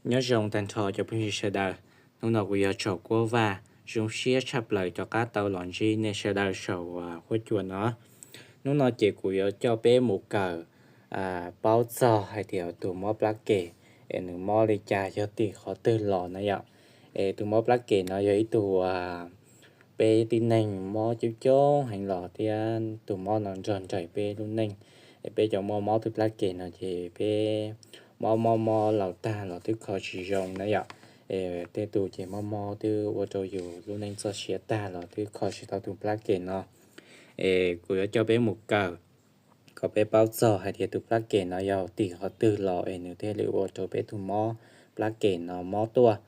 Nyob zoo tag nrho cov phooj ywg sawv daws, hnub no kuv yog Tsom Kuab Vaj, zoo siab tshaj plaws rov qab tau los ntsib nej sawv daws saum huab cua no. Hnub no ces kuv yuav coj peb mus kawm paub txog hais tias tus mob plab kem es nws mob li cas, yog tim qhov twg los na yom. Es tus mob plab kem no yog ib tug peb tib neeg mob coob coob heev los thiab tus mob no nrog nraim peb lub neej. Es peb cov muaj mob tus plab kem no ces peb mob mob mob laus tag los twb kho tsis zoo na yom. Es tej tus ces mob mob twb ua rau yus lub neej txoj sia tag los twb kho tsis tau tus plab kem no. Es kuv yuav coj peb mus kawm kom peb paub txog hais tias tus plab kem no yog tim qhov twg los es nws thiaj li ua rau peb tus mob plab kem no mob tuaj,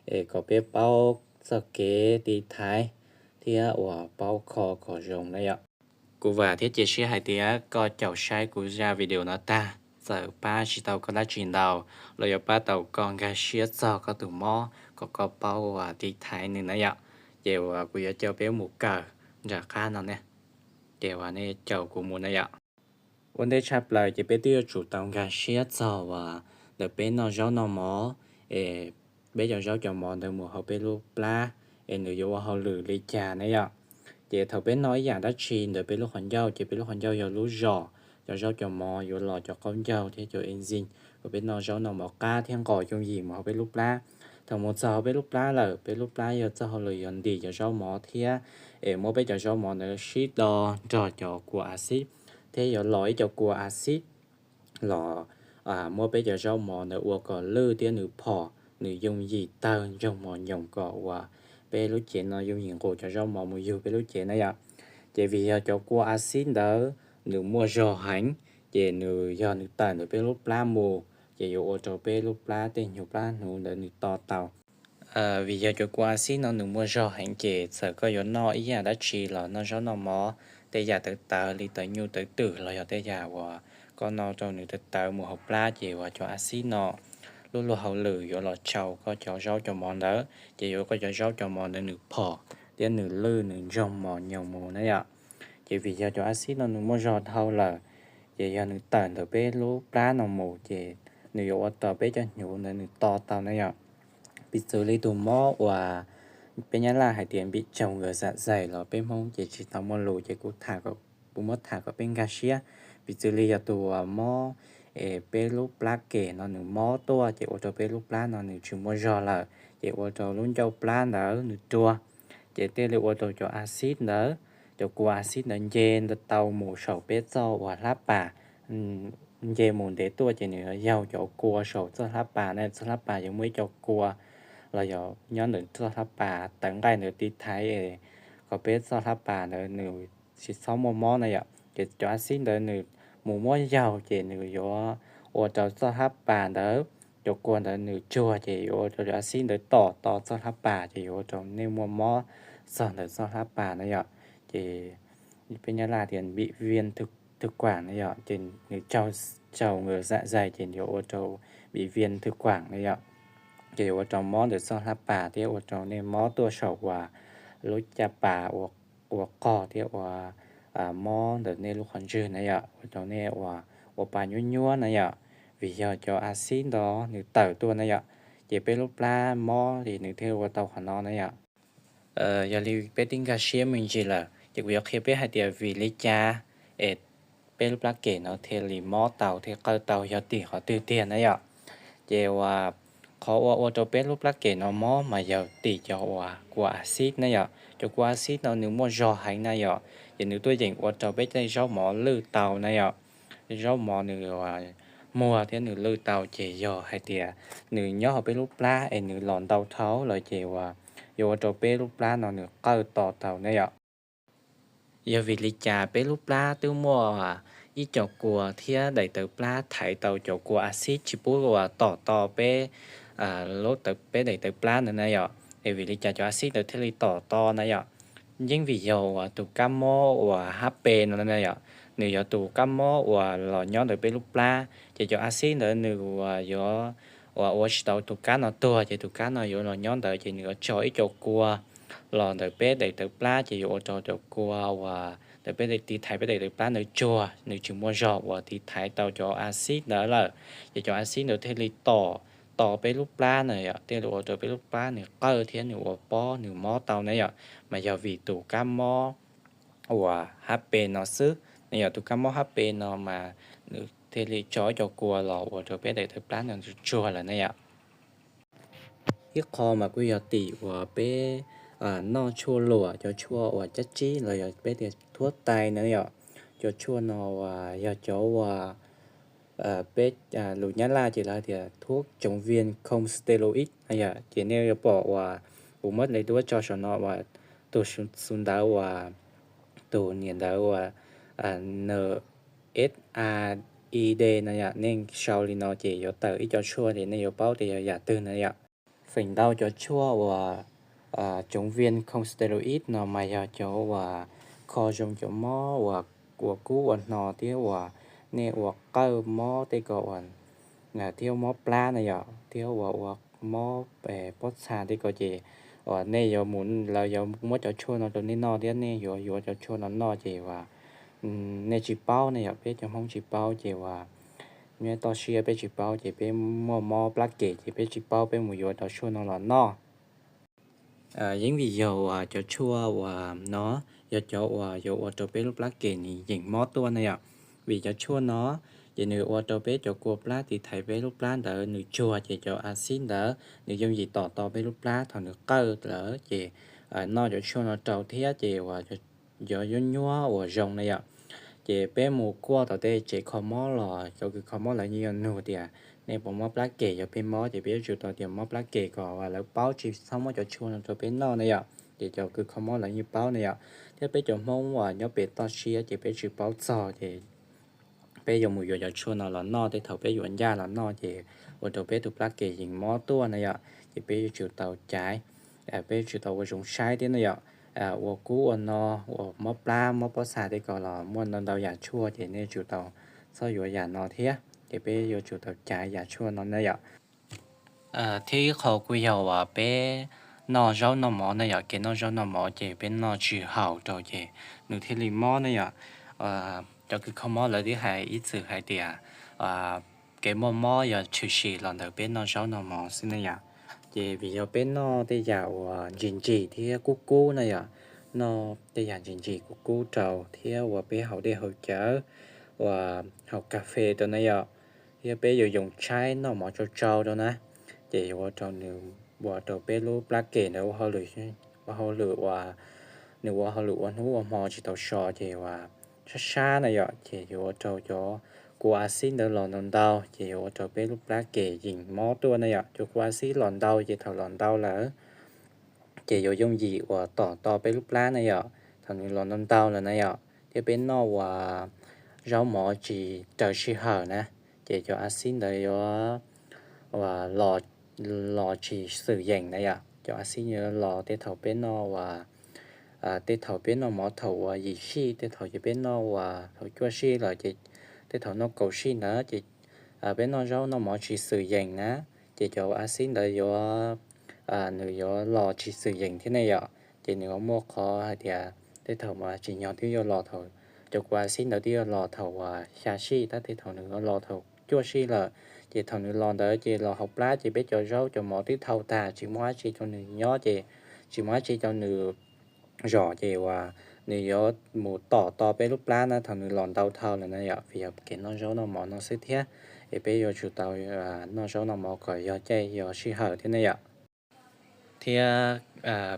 es kom peb paub txoj kev tiv thaiv thiab uas paub kho kom zoo na yom. Kuv vam thiab cia siab hais tias koj caum saib kuv zaj video no tag, txawm pab tsis tau koj dab tsi ntau los yuav pab tau koj nkag siab txog koj tus mob kom koj paub uas tiv thaiv nws na yom. Ces uas kuv yuav coj peb mus kawm nram qab no ne, ces uas nej caum kuv mus na yom. Ua ntej tshaj plaws ces peb twb yuav tsum tau nkag siab txog uas ntawm peb noj zaub noj mov, es peb cov zaub cov mov ntawd mus hauv peb lub plab es nws yuav ua hauj lwm li cas na yom. Ces thaum peb noj ib yam dab tsi ntawm peb lub qhov ncauj ces peb lub qhov ncauj yog lub zos cov zaub cov mov yuav los cov qaub ncaug thiab cov enzyme kom peb noj zaub noj mov qab thiab nqos yooj yim mus hauv peb lub plab. Thaum mus txog hauv peb lub plab lawm, peb lub plab yog txoj hauj lwm yog ntim cov zaub mov thiab es muab peb cov zaub mov ntawd sib do nrog cov kua acid, thiab yuav los ib co kua acid los muab peb cov zaub mov ntawd ua kom lwj thiab nws phom, nws yooj yim tawg ntsoog mos nyoos kom uas peb lub cev no yooj yim nqus cov zaub mov mus yug peb lub cev na yom. Ces vim yog cov kua acid ntawd nws muaj zog heev, ces nws yog nws tawm ntawm peb lub plab mus ces yuav ua rau peb lub plab tej hnyuv plab hnyuv ntawd nws to tau. Vim yog cov kua acid no nws muaj zog heev ces txawm koj yuav noj ib yam dab tsi los noj zaub noj mov, tej yam tawv tawv li tawv nyuj tawv twm los yog tej yam uas koj noj rau nws tawv tawv mus hauv plab ces uas cov acid no lub luag hauj lwm yuav los tsau koj cov zaub cov mov ntawd ces yuav koj cov zaub cov mov ntawd nws phom thiab nws lwj nws ntsoog mos nyoos mus na yom. Ces vim yog cov acid no nws muaj zog dhau lawm, ces yog nws tawm ntawm peb lub plab no mus ces nws yuav ua rau peb cov hnyuv ntawd nws to tau na yom. Piv txwv li tus mob uas peb Nyab Laj hais tias bị trào ngược dạ dày los peb Hmoob ces tsis tau muaj lus ces kuv tham, kuv muab tham kom peb nkag siab. Piv txwv li yog tus uas mob es peb lub plab kem no nws mob tuaj ces ua rau peb lub plab no nws tsis muaj zog lawm ces ua rau lub ncauj plab ntawd nws rua, ces thiaj li ua rau cov acid ntawd, cov kua acid ntawd nce tau mus saum peb txoj uas hlab pas, nce mus ntev tuaj ces nws yuav yaug cov kua saum txoj hlab pas na, txoj hlab pas yuav muaj ib co kua los yog nyob ntawm txoj hlab pas tawv nqaij ntawd tiv thaiv kom peb txoj hlab pas ntawd nws tsis txhob muaj mob na yom. Ces cov acid ntawd nws mus muab yaug ces nws yuav ua rau txoj hlab pas ntawd, cov kua ntawd nws tsuag ces yuav ua rau cov acid ntawd tom to txoj hlab pas ces yuav ua rau nej muaj mob txog ntawm txoj hlab pas na yom. Ces peb Nyab Laj tias bị viêm thực quản na yom, ces nws trào ngược dạ dày ces yuav ua rau bị viêm thực quản na yom. Ces yuav ua rau mob ntawm txoj hlab pas thiab ua rau nej mob tuaj saum uas lub caj pas ua qog thiab ua mob ntawm nej lub qhov ntswg na yom, ua rau nej ua pa nyuab nyuab na yom. Vim yog cov acid ntawd nws tawm tuaj na yom, ces peb lub plab mob ces nws thiaj ua tau qhov no na yom. Yog li peb twb nkag siab me ntsis lawm ces kuv yuav qhia peb hais tias vim li cas es peb lub plab kem no thiaj li mob tau thiaj qawj tau yog tim qhov twg tiag na yom. Ces uas qhov uas ua rau peb lub plab kem no mob mas yog tim cov uas kua acid na yom. Cov kua acid no nws muaj zog heev na yom, ces nws tuaj yeem ua rau peb tej zaub mov lwj tau na yom. Zaub mov nws muag thiab nws lwj tau ces yog hais tias nws nyob hauv peb lub plab es nws los ntau dhau lawm ces uas yuav ua rau peb lub plab no nws qawj to tau na yom. Yog vim li cas peb lub plab twb muaj ib co kua thiab daim tawv plab thaiv tau cov kua acid tsis pub uas tom to peb lub, peb daim tawv plab ntawd na yom, es vim li cas cov acid ntawd thiaj li tom to na yom? Yeej vim yog uas tus kab mob uas H P no na yom, nws yog tus kab mob uas los nyob ntawm peb lub plab, ces cov acid ntawd nws uas yuav uas ua tsis tau tus kab no tuag, ces tus kab no yuav los nyob ntawd ces nws yuav tso ib co kua los ntawm peb daim tawv plab, ces yuav ua rau cov kua uas ntawm peb tiv thaiv peb daim tawv plab ntawd tsuag, nws tsis muaj zog uas tiv thaiv tau cov acid ntawd lawm, ces cov acid ntawd thiaj li tom to peb lub plab na yom, thiaj li ua rau peb lub plab nws qawj thiab nws ua pob nws mob tau na yom. Mas yog vim tus kab mob uas H P no xwb na yom, tus kab mob H P no mas nws thiaj li tso cov kua los ua rau peb daim tawv plab no tsuag lawm na yom. Ib qho mas kuj yog tim uas peb noj tshuaj luam, cov tshuaj uas cab tsib los yog peb tias thuốc tây na yom. Cov tshuaj no uas yog cov uas peb lus Nyab Laj ces lawv tias thuốc chống viêm không steroid yom. Ces nej yuav pom uas kuv muab li duab tso saum no uas tus xu ntawv uas tus niam ntawv uas NSAID no yom, nej sau li no ces yuav tawm ib co tshuaj ces nej yuav paub tias yog yam twg na yom. Feem ntau cov tshuaj uas chống viêm không steroid no mas yog cov uas kho zoo cov mob uas ua kub ua hno thiab uas nej ua qawj mob tej ko uas thiab mob plab na yom, thiab uas ua mob pob txha tej ko ces uas nej yuav mus, lawv yuav muab cov tshuaj no rau nej noj thiab nej yuav yuav cov tshuaj no noj ces uas nej tsis paub ne yom, peb cov Hmoob tsis paub ces uas nyob toj siab peb tsis paub ces peb muaj mob plab kem ces peb tsis paub peb mus yuav cov tshuaj no los noj. Yeej vim yog uas cov tshuaj uas no yog cov uas yuav ua rau peb lub plab kem nws yeem mob tuaj na yom. Vim cov tshuaj no ces nws ua rau peb cov kua plab tiv thaiv peb lub plab ntawd nws tsuag ces cov a xib ntawd nws yooj yim tom tau peb lub plab thaum nws qawj lawm ces noj cov tshuaj no rau thiab ces uas yuav nyuab nyuab uas zoo na yom. Ces peb mus kuaj tom tej tsev kho mob los cov kws kho mob lawv yeej yuav nug tias nej puas mob plab kem, yog peb mob ces peb yuav tsum tau tias mob plab kem kom lawv paub tsis txhob muab cov tshuaj no rau peb noj na yom. Ces cov kws kho mob lawv yeej paub na yom, thiab peb cov Hmoob uas nyob pem toj siab ces peb tsis paub txog ces peb yuav mus yuav cov tshuaj no los noj, tej thaum peb yuav ncaj los noj ces ua rau peb tus plab kem yeej mob tuaj na yom. Ces peb yuav tsum tau caiv, peb yuav tsum tau ua zoo saib thiab na yom. Ua kub ua no, ua mob plab mob pob txha tej ko los muaj ntau ntau yam tshuaj ces nej yuav tsum tau txhob yuav yam no thiab, ces peb yuav tsum tau caiv yam tshuaj no na yom. Thiab ib qho kuj yog uas peb noj zaub noj mov na yom, kev noj zaub noj mov ces peb noj tsis haum rau ces nws thiaj li mob na yom. Cov kws kho mob lawv twb hais ib txwm hais tias kev muaj mob yog tshwm sim los ntawm peb noj zaub noj mov xwb na yom. Ces vim yog peb noj tej yam uas ntsim ntsim thiab kub kub na yom, noj tej yam ntsim ntsim kub kub rau thiab uas peb haus dej haus cawv, uas haus kas fes rau na yom, thiab peb yuav yoo tshaib noj mov tsau tsau rau na, ces yuav ua rau nws, ua rau peb lub plab kem ntawd ua hauj lwm uas, nws ua hauj lwm ua hnub ua hmo tsis tau so ces uas sab sab na yom, ces yuav ua rau cov kua a xib ntawd los ntau ntau ces yuav ua rau peb lub plab kem yeej mob tuaj na yom. Cov kua a xib los ntau ces thaum los ntau lawm ces yuav yooj yim uas tom tau peb lub plab na yom, thaum nws los ntau ntau lawm na yom. Thiab peb noj uas zaub mov tsis raws sij hawm na, ces cov a xib ntawd yuav los, los tsis xwm yeem na yom. Cov a xib yuav los tej thaum peb noj uas, tej thaum peb noj mov thaum uas yim sij, tej thaum ces peb noj uas thaum cuaj sij lawm ces, tej thaum noj kaum sij ntawd ces peb noj zaub noj mov tsis xwm yeem na, ces cov a xib ntawd yuav, nws yuav los tsis xwm yeem thiab ne yom. Ces nws yuav muaj qhov hais tias tej thaum mas tsim nyog twb yuav los thaum, cov kua a xib ntawd twb yuav los thaum uas xya sij tab tej thaum nws yuav los thaum cuaj sij lawm. Ces thaum nws los ntawd ces los hauv plab ces peb cov zaub cov mov twb thau tag tsis muaj dab tsi rau nws nyob ces tsis muaj dab tsi rau nws zom ces uas nws yuav mus tom tau peb lub plab na thaum nws los ntau dhau lawm na yom. Vim yog kev noj zaub noj mov no xwb thiab es peb yuav tsum tau noj zaub noj mov kom yog caij yog sij hawm thiab ne yom. Thiab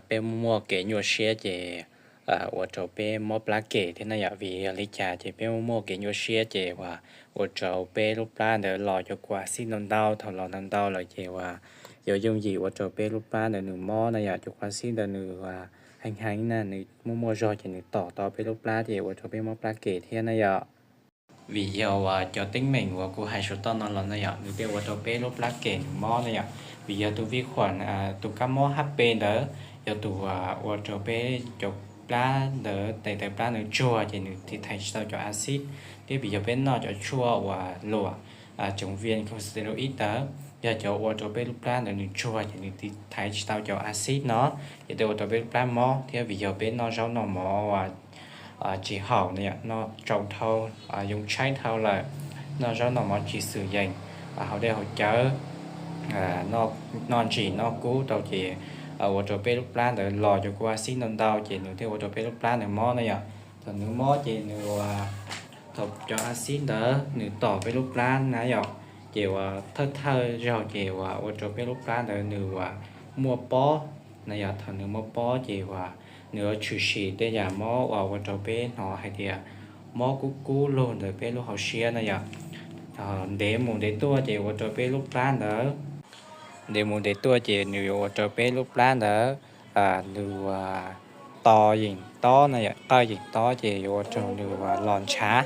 peb muaj kev nyuaj siab ces ua rau peb mob plab kem thiab na yom. Vim yog li cas ces peb muaj kev nyuaj siab ces uas ua rau peb lub plab ntawd los cov kua a xib ntau ntau, thaum los ntau ntau lawm ces uas yuav yooj yim ua rau peb lub plab ntawd nws mob na yom. Cov kua a xib ntawd nws uas heev heev na, nws muaj muaj zog ces nws tom tau peb lub plab ces ua rau peb mob plab kem thiab na yom. Vim yog uas cov teeb meem uas kuv hais saum toj no los na yom, nws thiaj ua rau peb lub plab kem nws mob na yom. Vim yog tus vi khuam, tus kab mob H P ntawd yog tus ua rau peb cov plab ntawd, tes taw plab ntawd tsuag ces nws tiv thaiv tsis tau cov a xib. Thiab vim yog peb noj cov tshuaj uas luam chống viêm không steroid ntawd, yog cov ua rau peb lub plab ntawd nws tsuag ces nws tiv thaiv tsis tau cov a xib no, ces thiaj ua rau peb lub plab mob. Thiab vim yog peb noj zaub noj mov uas tsis haum na yom, noj tsau dhau, yoo tshaib dhau lawm, noj zaub noj mov tsis xwm yeem, haus dej haus cawv, noj ntsim noj kub tau ces ua rau peb lub plab ntawd los cov kua a xib ntau ntau ces nws thiaj ua rau peb lub plab ntawd mob na yom. Thaum nws mob ces nws ua, thaum cov a xib ntawd nws tom peb lub plab na yom, ces ua thawj thawj zaug ces ua ua rau peb lub plab ntawd nws ua muaj pob na yom. Thaum nws muaj pob ces ua nws yuav tshwm sim tej yam mob uas ua rau peb hnov hais tias mob kub kub lug ntawm peb lub hauv siab na yom. Ntev mus ntev tuaj ces ua rau peb lub plab ntawd, ntev mus ntev tuaj ces nws yuav ua rau peb lub plab ntawd nws ua to yeem tob na yom, qawj yeem tob ces yuav ua rau nws ua los ntshav.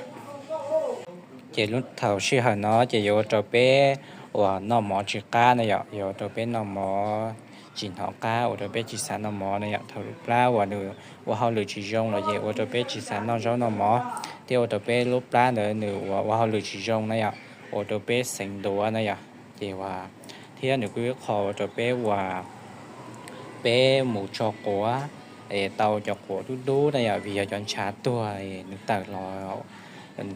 Ces lub thaum sij hawm no ces yuav ua rau peb uas noj mov tsis qab na yom, yuav ua rau peb noj mov tsis hnov qab, ua rau peb tsis xav noj mov na yom. Thaum lub plab uas nws ua hauj lwm tsis zoo los ces ua rau peb tsis xav noj zaub noj mov, thiab ua rau peb lub plab ntawd nws ua ua hauj lwm tsis zoo na yom, ua rau peb xeev ntuav na yom. Ces ua thiab nws kuj ib qho ua rau peb ua peb mus tso quav es tau cov quav dub dub na yom, vim yog cov ntshav tuag nws tawm los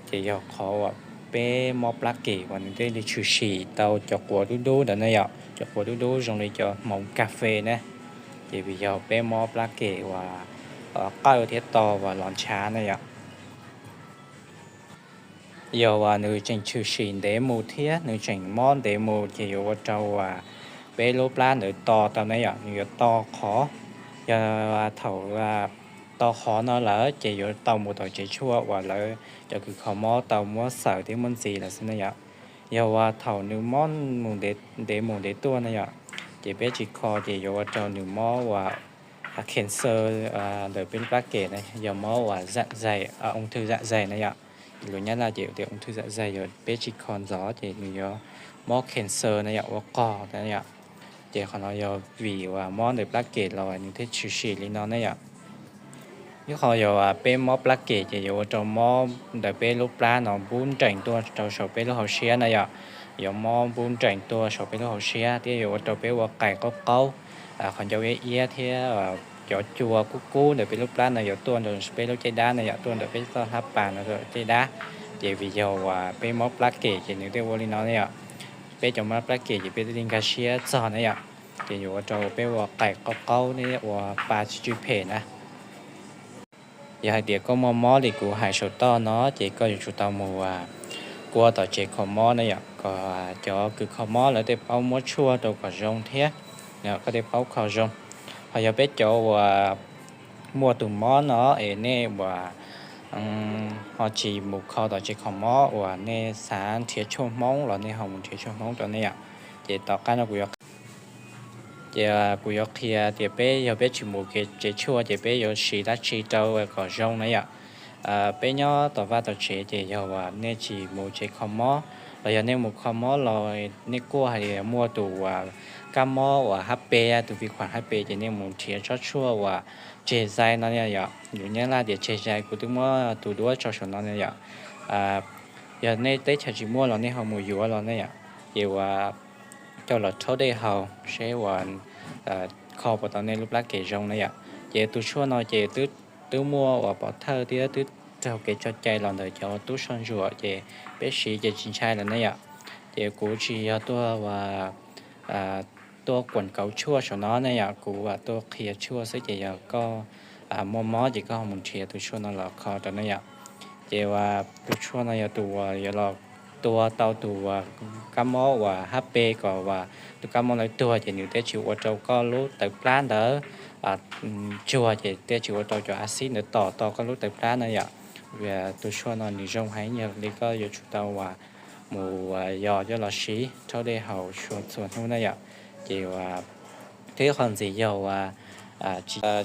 ces yog qhov uas peb mob plab kem uas nws thiaj li tshwm sim tau cov quav dub dub ntawd na yom. Cov quav dub dub zoo li cov hmoov kas fes na, ces vim yog peb mob plab kem uas qawj thiab to uas los ntshav na yom. Yog uas nws tseem tshwm sim ntev mus thiab nws tseem mob ntev mus ces yuav ua rau uas peb lub plab ntawd to tau na yom, nws yuav to qhov. Yog thaum to qhov no lawm ces yuav tau mus tom tsev tshuaj uas lawv cov kws kho mob tau muab xaws thiab muab ntxiv lawm xwb na yom. Yog uas thaum nws mob ntev mus ntev tuaj na yom, ces peb tsis kho ces yuav ua rau nws mob uas cancer ntawm peb lub plab kem na, yog mob uas zam zais, ung thư dạ dày na yom. Lus Nyab Laj ces tias ung thư dạ dày, yog peb tsis kho ntxov ces nws yuav mob cancer na yom, ua qog na yom. Ces qhov no yog vim uas mob ntawm plab kem los nws thiaj tshwm sim li no na yom. Ib qho yog peb mob plab kem ces yuav ua rau mob ntawm peb lub plab no npub nrees tuaj rau saum peb lub hauv siab na yom. Yuav mob npub nrees tuaj saum peb lub hauv siab thiab yuav ua rau peb ua qais qaub qaub, qhov ncauj iab iab thiab cov cua kub kub ntawm peb lub plab no yuav tuaj rau peb lub caj dab na yom, tuaj ntawm peb txoj hlab pas no rau caj dab. Ces vim yog uas peb mob plab kem ces nws thiaj ua li no na yom. Peb cov mob plab kem ces peb thiaj li nkag siab txog na yom. Ces yuav ua rau peb ua qais qaub qaub thiab ua pa tsis tsw phem na. Yog hais tias koj muaj mob li kuv hais saum toj no ces koj yuav tsum tau mus kua tom tsev kho mob na yom, kom cov kws kho mob lawv thiaj paub muab tshuaj rau kom zoo thiab koj thiaj paub kho zoo. Ho yog peb cov uas muaj tus mob no es nej uas ho tsis mus kho tom tsev kho mob uas nej xav nrhiav tshuaj Hmoob los nej ho mus nrhiav tshuaj Hmoob rau nej yom. Ces tom qab no kuv yuav, ces kuv yuav qhia tias peb yog peb tsis mus kev tsev tshuaj ces peb yuav siv dab tsi rau kom zoo na yom. Peb nyob tom vaj tom tsev ces yog uas nej tsis mus tsev kho mob los yog nej mus kho mob los nej kuj hais tias muaj tus uas kab mob uas H P, tus vi khuam H P ces nej mus nrhiav tsob tshuaj uas tseg zais no yom. Lus Nyab Laj tias tseg zais, kuv twb muab tus duab tso saum no na yom. Yog nej teb chaws tsis muaj los nej ho mus yuav los ne yom, ces uas coj los rhaub dej haus seb uas kho puas tau nej lub plab kem zoo na yom. Ces tus tshuaj no ces twb muaj uas pov thawj thiab twb raug kev tso cai los ntawm cov tub soj ntsuam ces peb siv ces tsis ntshai lawm ne yom. Ces kuv tsis yog tuaj uas tuaj kuam kauv tshuaj saum no ne yom, kuv uas tuaj qhia tshuaj xwb ces yog koj muaj mob ces koj ho mus nrhiav tus tshuaj no los kho rau ne yom. Ces uas tus tshuaj no yog tus uas yuav los tua tau tus uas kab mob uas H P kom uas tus kab mob ntawd tuag ces nws thiaj tsis ua rau koj lub tawv plab ntawd tsuag ces thiaj tsis ua rau cov a xib ntawd tom tau koj lub tawv plab na yom. Tus tshuaj no nws zoo heev, yog li koj yuav tsum tau uas mus yos coj los siv rhaub dej haus txhua txhua hnub na yom. Ces uas thiab qhov ntxiv yog uas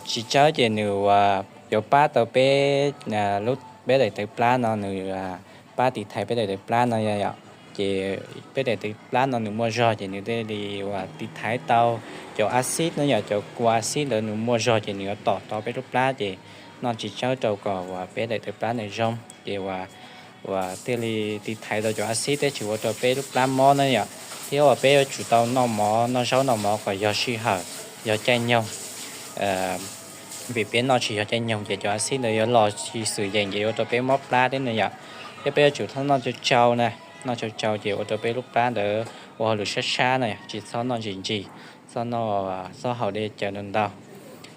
tsis tsawg ces nws uas yuav pab tau peb, peb daim tawv plab no nws pab tiv thaiv peb daim tawv plab no yom. Ces peb daim tawv plab no nws muaj zog ces nws thiaj li uas tiv thaiv tau cov a xib na yom, cov kua a xib ntawd nws muaj zog ces nws yuav tom tau peb lub plab ces noj tsis tsawg rau kom uas peb daim tawv plab ntawd zoo ces uas uas thiaj li tiv thaiv tau cov a xib thiab tsis ua rau peb lub plab mob na yom. Thiab uas peb yuav tsum tau noj mov, noj zaub noj mov kom yog sij hawm, yog caij nyoog, vim peb noj tsis yog caij nyoog ces cov a xib ntawd yuav los tsis xwm yeem ces yuav ua rau peb mob plab thiab na yom. Thiab peb yuav tsum tau noj tsau tsau na, noj tsau tsau ces ua rau peb lub plab ntawd ua hauj lwm sab sab no, tsis txhob noj ntsim ntsim, txhob noj, txhob haus dej cawv ntau ntau.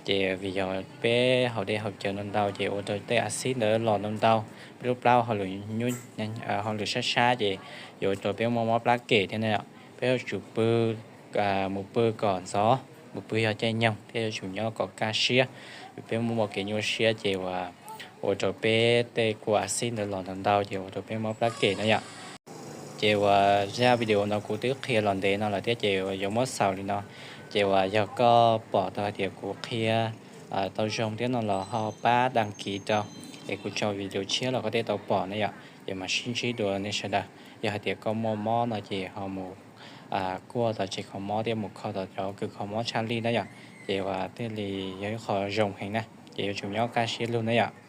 Ces vim yog peb haus dej haus cawv ntau ntau ces ua rau tej a xib ntawd los ntau ntau, peb lub plab hauj lwm, hauj lwm sab sab ces yuav ua rau peb muaj mob plab kem thiab na yom. Peb yuav tsum pw, mus pw kom ntxov, mus pw yog caij nyoog thiab yuav tsum nyob kom kaj siab. Vim peb muaj kev nyuaj siab ces ua, ua rau peb tej kua a xib ntawd los ntau ntau ces ua rau peb mob plab kem na yom. Ces uas zaj video no kuv twb qhia los ntev no lawm thiab ces yuav muab xaus li no. Ces uas yog koj pom tau hais tias kuv qhia tau zoo thiab no los ho pab đăng ký rau, es kuv tso video tshiab los koj thiaj tau pom na yom. Ces mam sib ntsib dua nej sawv daws. Yog hais tias koj muaj mob no ces ho mus kuaj tom tsev kho mob thiab mus kho tom cov kws kho mob tshaj lij na yom. Ces uas thiaj li yog ib qho zoo heev na, ces yuav tsum nyob kaj siab lug na yom.